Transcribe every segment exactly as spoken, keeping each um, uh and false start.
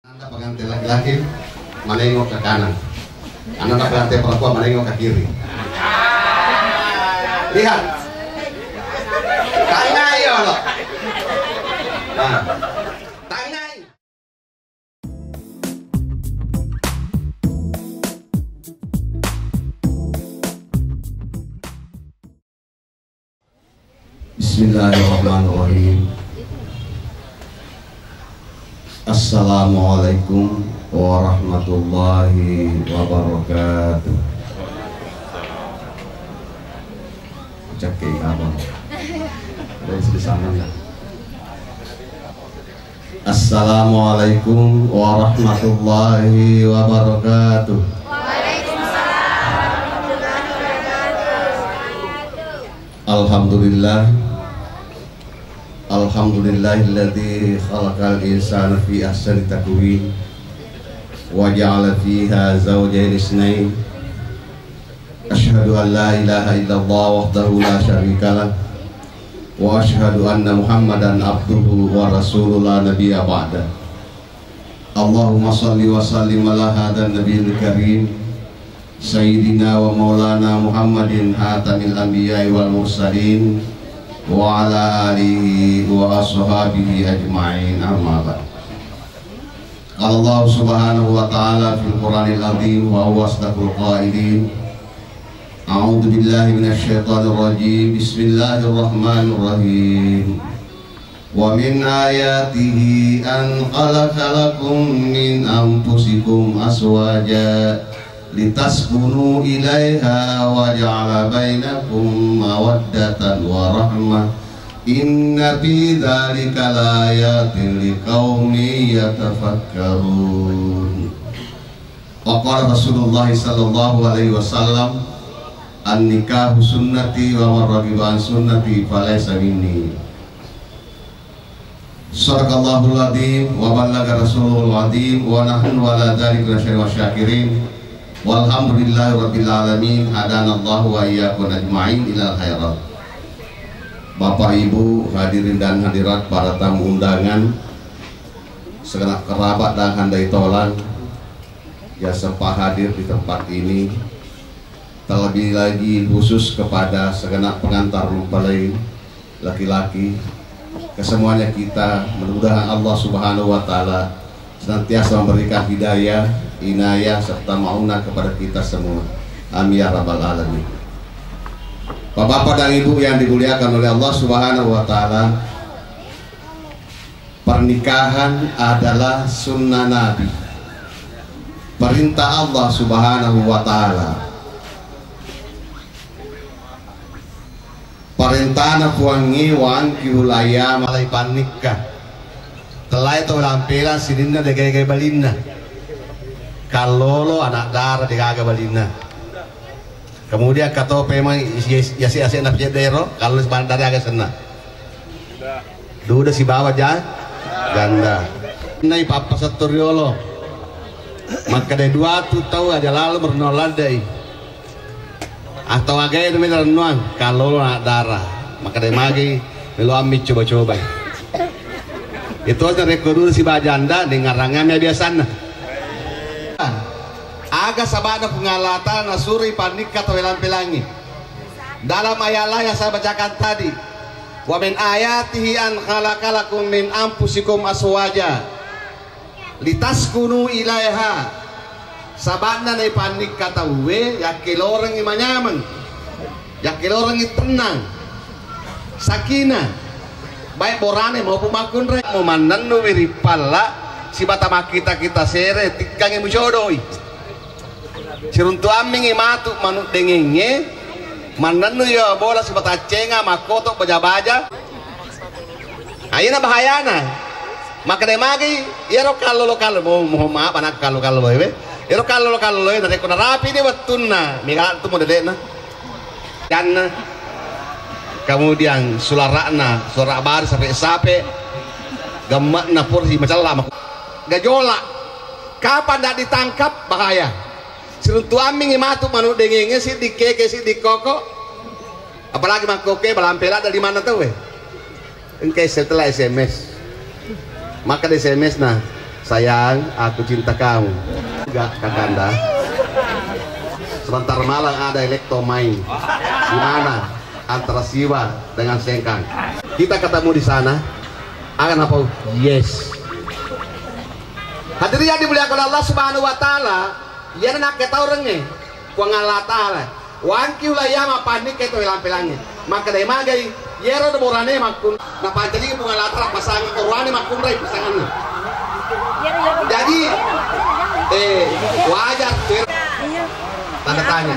Ananda pengantin laki-laki menengok ke kanan. Ananda pengantin perempuan menengok ke kiri. Lihat. Tangai ya Allah. Nah. Tangai. Bismillahirrahmanirrahim. Assalamualaikum warahmatullahi wabarakatuh. Cekki abang. Dari sini sana ya. Assalamualaikum warahmatullahi wabarakatuh. Alhamdulillah. Alhamdulillahilladzi khalaqal insana fi ahsani taqwim wa ja'ala fiha zawjayn itsnain. Asyhadu an la ilaha illallah wahdahu la syarikalah wa asyhadu anna Muhammadan abduhu wa rasuluh la nabiyya ba'da. Allahumma salli wa sallim ala hadan nabiyil karim sayyidina wa maulana Muhammadin hatamil anbiya'i wal mursalin wa ala alihi wa ashabihi ajma'in, amma ba'd. Qala Allah subhanahu wa ta'ala fil Qur'anil azim wa huwa asdaqul qailin. A'udzu billahi minasy syaithanir rajim. Bismillahirrahmanirrahim. Wa min ayatihi an khalaqa lakum min anfusikum azwaja litaskunu ilaiha wa ja'ala bainakum mawaddatan wa rahmah. Inna fi dzalika laayatin liqaumin yatafakkarun. Wa qala Rasulullah sallallahu alaihi wasallam, "An-nikahu sunnati wa man raghiba an sunnati falaysa minni." Sadaqallahul adzim wa ballagha rasuluhul adzim wa nahnu ala dzalika minasyahidin wasyakirin. Walhamdulillahi rabbil alamin. Hadanallahu wa iyyakum ajma'in ilal khairat. Bapak, Ibu, hadirin dan hadirat, para tamu undangan, segenap kerabat dan handai tolan yang sempat hadir di tempat ini, terlebih lagi khusus kepada segenap pengantar mempelai laki-laki, kesemuanya kita, mudah-mudahan Allah Subhanahu wa Ta'ala senantiasa memberikan hidayah, inayah, serta maunah kepada kita semua. Amin ya rabbal alamin. Bapak-bapak dan Ibu yang dimuliakan oleh Allah Subhanahu wa Ta'ala, pernikahan adalah sunnah Nabi, perintah Allah Subhanahu wa Ta'ala. Parentana Puangnge, "Wa ankihul ayama," lai pannikka. Tellai tau lampelang sininna degaga balinna. Kallolo, anak dara degaga balinna. Kemudian katope mai isi-, yase-, yase na pejede ero, kalau sebenarnya aga senna. Duda sibawa ja-, janda. Nai pappasetto riolo. Makkeda dua tu tau aja lalu merenung ladai. Atau agai demi rennuang, kalau lo anak dara. Makkeda magi melo ammi coba-coba. Itu aja rekko dulu sibawa janda, dengarangami biasanna. Aga sabana Puang Allah Ta'ala nasuri pannikka tau elang-pelangi. Dalam ayat Allah yang saya bacakan tadi, "Wa min ayatihi an khalaqa lakum min anfusikum azwaja litaskunu ilaiha." Saba'na naipannikka tauwe yakkelorengngi manyameng, yakkelorengngi tennang, sakinah, baik borane maupun makkunrai. Mo mannennuwi rippalla sibata makkita-kita sere tikkangngi mucodoi. Siruntuammingngi matu manu dengengnge, mannennu yo bola sipataccenga makkoto baja-baja. Ayana bahayana. Makkeda magi iyaro kallolo-kallolo, mo-, mohon maaf anak kallolo-kallolo ewe. Iyaro kallolo-kallolo e narekko narapi ni wettunna, mega tu modelena. Janna. Kemudian sulara'na, sulara bari sape-sape. Gemme'na pura si macella mak-, gajolak. Kapan ndak ditangkap, bahaya. Siruntuammingngi matu manu dengengnge, siddi keke, siddi koko. Apalagi mangkoke balampe ladde di mana tau e. Engka setelah S M S. Maka di S M S na. Sayang, aku cinta kamu. Enggak, Kakanda. Sebentar malam ada elektro main. Di mana? Antara Siwa dengan Sengkang. Kita ketemu di sana. Akan apa? Yes. Hadirin yang dimuliakan Allah Subhanahu wa Ta'ala, iyana nakke taurengnge, Puang Allah Ta'ala. Wangki ulayama pannikke to elang-pelangnge. Makkeda magai, yero de borane makkun, napancaji Puang Allah Ta'ala pasang oroane makkunrai pasanganna. Jadi, eh, wajar, tanda tanya.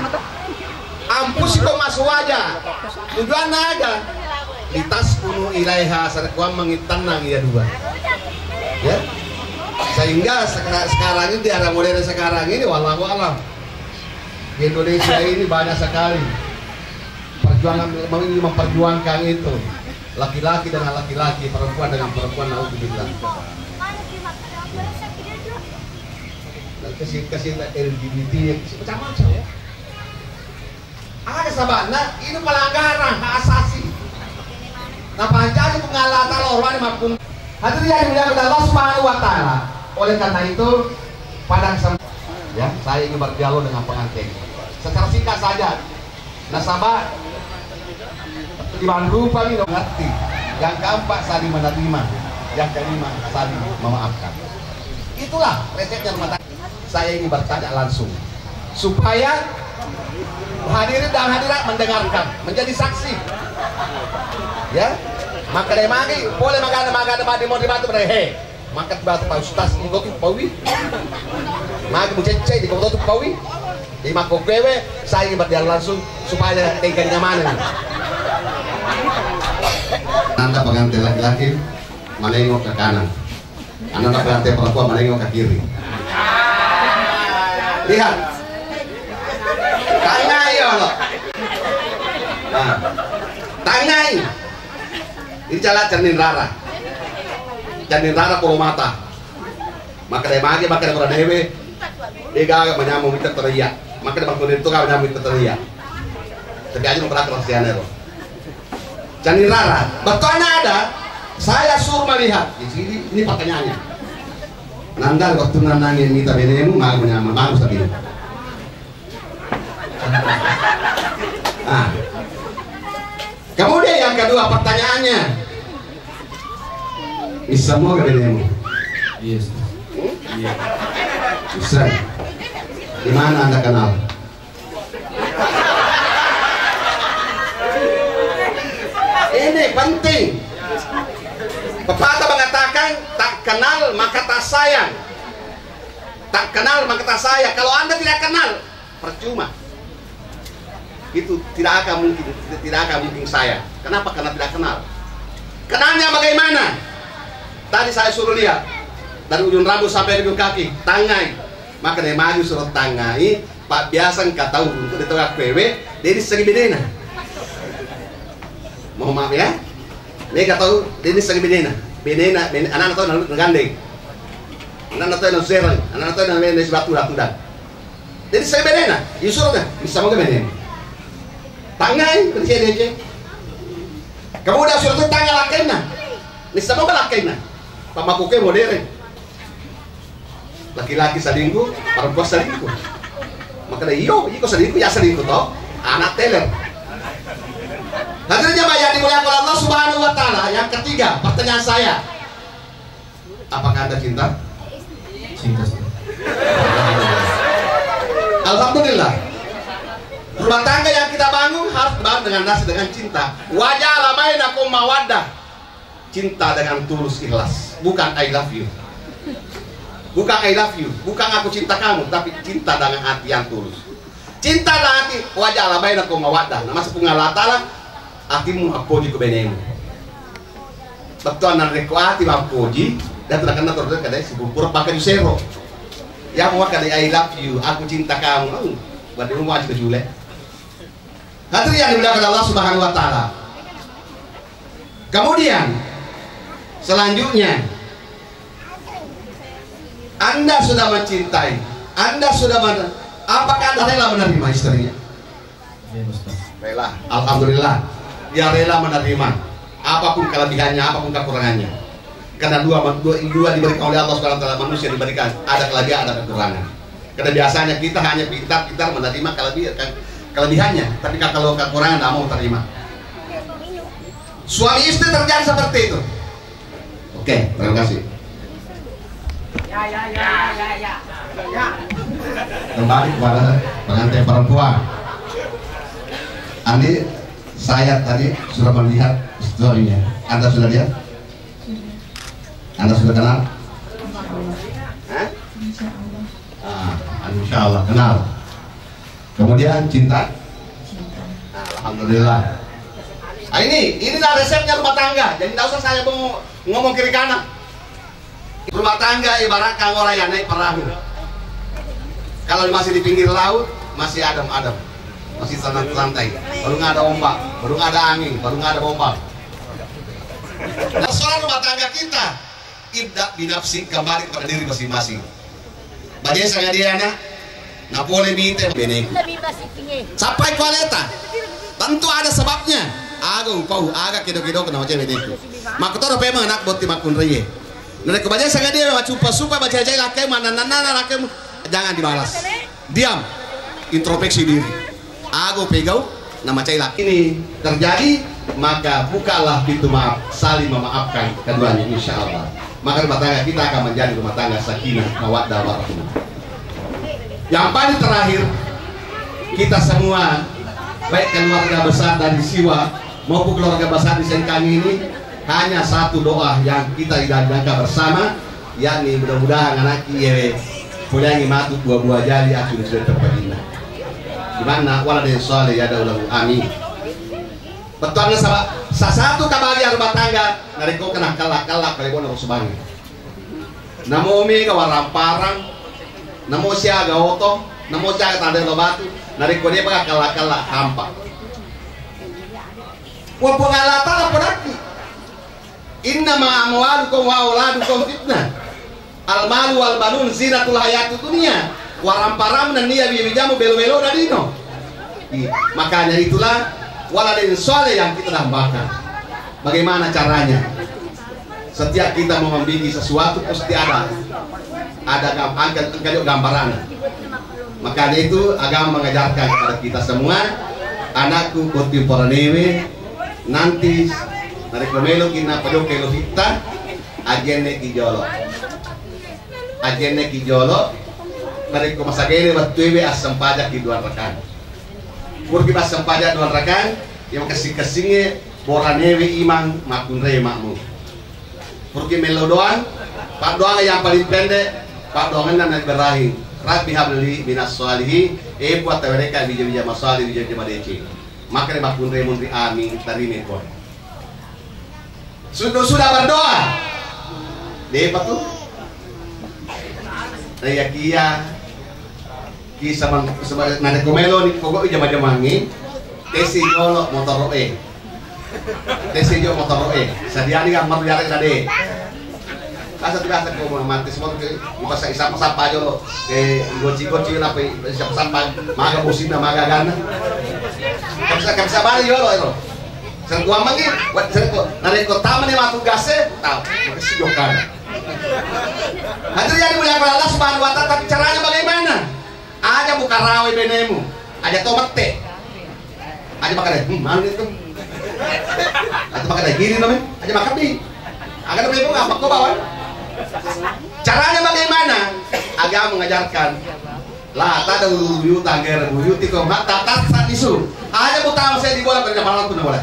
Ampusiko massu waja. Tujuanna aga? Litaskunu ilaiha, sarekkuammengi tennang iya dua. Ya. Sehingga seka-, sekarang ini, di era modern sekarang ini, wallahu alam, di Indonesia ini banyak sekali perjuangan, mau ini memperjuangkan itu, laki-laki dengan laki-laki, perempuan dengan perempuan, naudzubillah. Dan kasih, kasih L G B T, macam-macam. Aga saba'na, ini pelanggaran hak asasi. Napancaji Puang Allah Ta'ala oroane makkun. Hadirin yang dimuliakan Allah Subhanahu wa Ta'ala. Oleh karena itu, pada kesempatan, ya, saya ingin berdialog dengan pengantin. Secara singkat saja, nasaba' di rupa ini mengerti. Yang keempat, saling menerima. Yang kelima, saling memaafkan. Itulah resepnya rumah tangga. Saya ingin bertanya langsung supaya hadirin dan hadirat mendengarkan, menjadi saksi. Ya, maka dari magi, boleh magana, magana, madi mau dibantu, pada he. Maka dibantu Pak Ustaz, iko tu pawi. Magi mucecce, iko tu pawi. Di mako kewe, saya ingin berdialog langsung supaya kenyamanan. Nanda pengantin laki-laki menengok ke kanan. Anak pengantin perempuan menengok ke kiri. Lihat. Tangai ya Allah. Nah. Tangai. Ini cala cermin rara. Cermin rara polo mata. Maka dari magi, maka dari mura dewe. Dia gaga menyamung kita teriak. Maka dari bangku itu gaga menyamung kita teriak. Tapi aja mau berapa rahasianya lo. Cani rara, bettuanna ada, saya suruh melihat. Di sini, ini pertanyaannya. Nanda, waktu nanangnya minta benemu, mau menyamang, mau sedih. Ah. Kemudian yang kedua pertanyaannya, bisa mau ke benemu? Yes. Hmm? Iya. Bisa. Di mana Anda kenal? Ini penting. Pepatah mengatakan, tak kenal maka tak sayang. Tak kenal maka tak sayang. Kalau Anda tidak kenal, percuma. Itu tidak akan mungkin, tidak akan mungkin sayang. Kenapa? Karena tidak kenal. Kenalnya bagaimana? Tadi saya suruh lihat dari ujung rambut sampai ujung kaki, tangai. Maka dia maju suruh tangai. Pabbiasa engka tau untuk ditau akkuewe, de' nisseng benena. Mohon maaf ya. Mega tau de' nisseng benena. Benena, bene-, anakna tau nagandeng. Anakna tau nasereng, anakna tau nabene sibatu tudang. De' nisseng benena, yusuro kan, bisa moga benena. Tangai, berarti dia je. Kamu udah suruh tangai lakkainna. Nisseng moga lakkainna. Pamakuke modern. Laki-laki selingkuh, perempuan selingkuh. Makanya iyo, iko selingkuh, ya selingkuh toh. Anak teler. Hadirin jamaah yang dimuliakan Allah Subhanahu wa Ta'ala. Yang ketiga, pertanyaan saya, apakah Anda cinta? Cinta, Ustaz. Alhamdulillah. Rumah tangga yang kita bangun harus dibangun dengan rasa, dengan cinta. Wa ja'ala bainakum mawaddah. Cinta dengan tulus ikhlas, bukan I love you. Bukan I love you, bukan aku cinta kamu, tapi cinta dengan hati yang tulus. Cinta dengan hati, wa ja'ala bainakum mawaddah. Nah, maksud Puang Allah Ta'ala, atimu appoji ko benemu. Bettuanna rekko ati mappoji, dan tidak kena terus kadai sipupura pakai jusero. Ya mau kadai I love you, aku cinta kamu. Oh, buat dulu mau aja ke jule. Hadirin yang dimuliakan Allah Subhanahu wa Ta'ala. Kemudian, selanjutnya, Anda sudah mencintai, Anda sudah men-, apakah Anda rela menerima istrinya? Iya, Ustaz. Rela. Alhamdulillah, dia rela menerima apapun kelebihannya, apapun kekurangannya. Karena dua, dua, dua diberikan oleh Allah Subhanahu wa Ta'ala, manusia diberikan ada kelebihan, ada kekurangan. Karena biasanya kita hanya pintar-pintar menerima kelebihan, kan, kelebihannya, tapi kalau kekurangan tidak mau terima. Suami istri terjadi seperti itu. Oke, terima kasih. Kembali kepada pengantin perempuan. Andi, saya tadi sudah melihat storynya. Anda sudah lihat? Anda sudah kenal? Hah? Ah, insya Allah kenal. Kemudian cinta? Nah, alhamdulillah. Ah, ini, inilah resepnya rumah tangga. Jadi tidak usah saya mau ngomong kiri kanan. Rumah tangga ibarat orang yang naik perahu. Kalau masih di pinggir laut, masih adem-adem, masih santai-santai. Belum ada ombak, belum ada angin, belum ada ombak. Persoalan rumah tangga kita, ibda binafsi, kembali kepada diri masing-masing. Bajai sangadie anak, napole mite beneku. Sappai kualeta. Tentu ada sebabnya. Aga upau, aga kedo-kedo kena macam beneku. Makkutoro pemeng anak botti makkunraie. Narekko bajai sangadie macuppa-suppa bajai-bajai lakkemu, mananna lakkemu, jangan dibalas. Diam. Introspeksi diri. Ago pegau namacai laki ini terjadi, maka bukalah pintu maaf, saling memaafkan keduanya, insya Allah. Maka rumah tangga kita akan menjadi rumah tangga sakinah, mawaddah, warahmah. Yang paling terakhir, kita semua, baik keluarga besar dari Siwa maupun keluarga besar di Sengkang ini, hanya satu doa yang kita idam-idamkan bersama, yakni mudah-mudahan anakki iyewe poleangngi matu buah-buah jali, aku sudah terpedina. Di mana wala den soleh ya daulahu, amin. Bettuanna saba-, sasatu kebahagiaan rumah tangga narekko kena kalla-kalla kalebona rosubangi. Namo mega waramparang, namo siaga oto, namo siaga tanda lo batu, narekko dia pakai kalla-kalla hampa. Wa Puang Allah Ta'ala podakki. Innama amwalukum wa auladukum fitnah. Al malu wal banun zinatul hayatid dunya. Waramparang nennia wija-wijamu belo-belo na lino. Iya. Makanya itulah wala den soleh yang kita dambakan. Bagaimana caranya? Setiap kita mau membuat sesuatu pasti ada ada gam-, angka, angka juga gambaran. Makanya itu agama mengajarkan kepada kita semua, anakku, botting poranewe, nanti narekko meloki napajokka elo hitta, ajenne ki jolo. Ajenne ki jolo, narekko masagene wettuewe assempajaki dua rakang. Purki assempajak dua rakang, yang kessing-kessingnge boranewe imang makkunrai makmu. Purki mello doang, paddoang yang paling pendek, paddoangenna Nabi Ibrahim. Rabbi habli minas shalihin, eh, buat tawereka bija-bija masali, bija-bija madeceng. Maka makkunrai munri amin, tarime pole. Sudah, sudah berdoa. Depa tu. Nayakia ki sama, sama nade komelo ni pokok jama-jamangi. Tesi jolo motoro e. Tesi jolo motoro e. Sadiani kan maru yare tadi. Kasa tu kasa ko mati semua tu. Ipasa isapa-sapa jolo. Eh, goci-goci apa isapa-sapa. Maga musimna, maga gana. Kapsa, kapsa bali jolo itu. Sengkuammengngi, wat-, sengku-, narekko tamani matu gase, tau, makessing jokkana. Hadirin yang dimuliakan Allah Subhanahu wa Ta'ala, tapi caranya bagaimana? Aja mukarawe benemu, aja to mette. Aja makkeda, "Hmm, anu itu." Aja makkeda, "Gini namanya." Aja makkeda. Agar bebo ngapa kau bawa? Caranya bagaimana? Agama mengajarkan La tadkhulu buyutan ghaira buyutikum hatta tasta'nisu. Aja mutama saya di bola kerja malam tu boleh.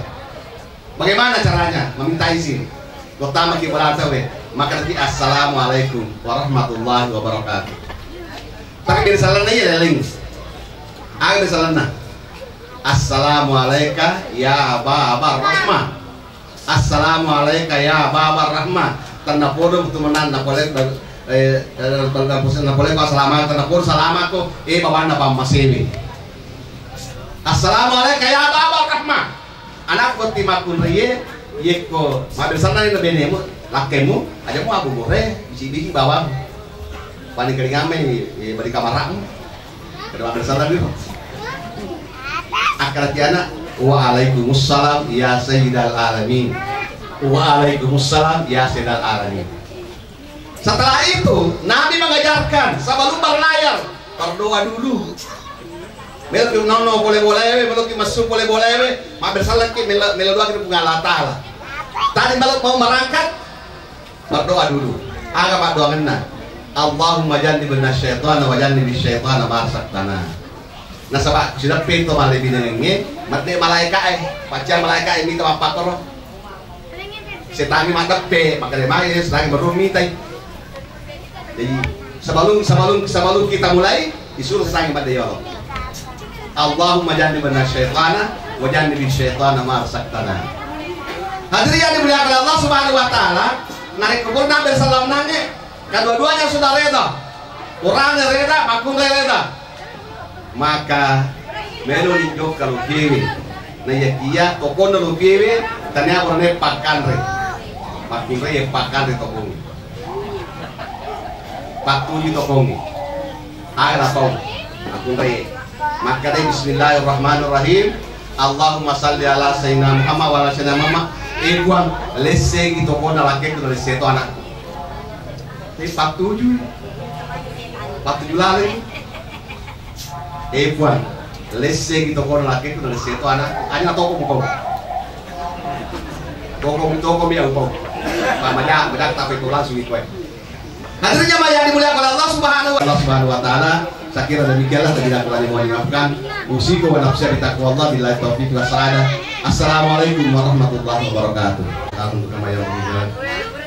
Bagaimana caranya? Meminta izin. Kau tama ki bola tawe. Maka nanti assalamualaikum warahmatullahi wabarakatuh. Tapi biar salah nih ya leling. Ada salah nah. Assalamualaikum ya Baba Rahmah. Assalamualaikum ya Baba Rahmah. Tenna podo tu menang na pole, eh, eh, tenna podo salama, tenna podo salama ko, eh, babanna pammasewe. Assalamualaikum ya Baba Rahmah. Anak ko ti makkunraie, yekko mabisanna ni benemu, lakkemu, aja mu abu gore, bisi-bisi bawang. Paling kelingamai, eh, bari kamaramu. Kedua ada salam itu. Akal tiana, "Waalaikumsalam ya Sayyidal Alamin." Waalaikumsalam ya Sayyidal Alamin. Setelah itu, Nabi mengajarkan sebelum berlayar, berdoa dulu. Melo ki nonno pole bolaewe, melo ki messu pole bolaewe, mabbere sellekki melo, melo doa ki Puang Allah Ta'ala. Tadi melo mau merangkat, berdoa dulu. Aga paddoangenna? Allahumma jannibna syaitana wa jannibis syaitana ma razaqtana. Nasaba sideppe to malebbinengengnge, medde malaeka'e, pacca malaeka'e mita mappakkoro. Setangnge maddeppe, makkeda magi setangnge meruang mitai. Jadi sebelum sebelum sebelum kita mulai, disuruh setangnge madde yolo. Allahumma jannibna syaitana wa jannibis syaitana ma razaqtana. Hadirin yang dimuliakan Allah Subhanahu wa taala, narekko purna bersalam nange, kedua-duanya sudah reda. Purana reda, makkunrai reda. Maka melo ni jokka lopiewe. Naiyakiya tokonna lopiewe tania purana pakkanre. Makkunrai pakkanre tokongnge. Pattuju tokongnge. Aga napau? Makkunrai. Makkeda bismillahirrahmanirrahim. Allahumma salli ala sayyidina Muhammad wa ala sayyidina Muhammad. Eh Puang, lessengi tokonna lakekku na lesse to anakku. Tapi pattuju. Pattuju laleng. Eh Puang, lessengi tokonna lakekku na lesse to anakku. Aja toko mukau. Toko toko mi au pau. Pak maja maja tapi langsung itu. Hadirin jamaah yang dimuliakan Allah Subhanahu wa Allah Subhanahu wa taala. Saya kira demikianlah, tidak kurang mohon dimaafkan. Usikum wa nafsi bitaqwallah, billahi taufiq wa sa'adah. Assalamualaikum warahmatullahi wabarakatuh. Untuk kama yang berjalan.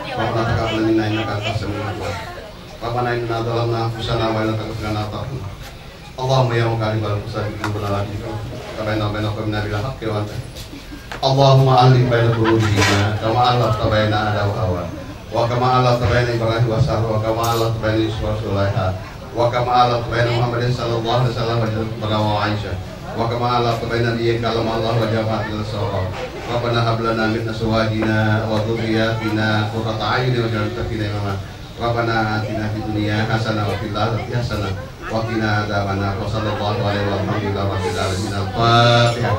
Rabbana taqabbal minna innaka antas samiul alim. Rabbana innana zalamna anfusana wa illam taghfir lana wa tarhamna. Allahumma ya muqallibal qulub tsabbit qulubana ala dinik. Tabaina baina qaumina bil haqqi wa anta. Allahumma allif baina qulubihima kama allafta baina Adam wa Hawa. Wa kama allafta baina Ibrahim wa Sarah. Wa kama allafta baina Yusuf wa Sulaiha. Wa kama allafta baina Muhammadin sallallahu alaihi wasallam wa Aisyah. Wa kama allafta baina nabiyyika kallamallah wa jama'a fil sawab. Rabbana hab lana min azwajina wa dzurriyyatina qurrata a'yunin waj'alna lil muttaqina imama. Rabbana atina fid dunya hasanah wa fil akhirati hasanah wa qina adzabannar. Wa sallallahu alaihi wa alhamdulillahi rabbil alamin. Al-Fatihah.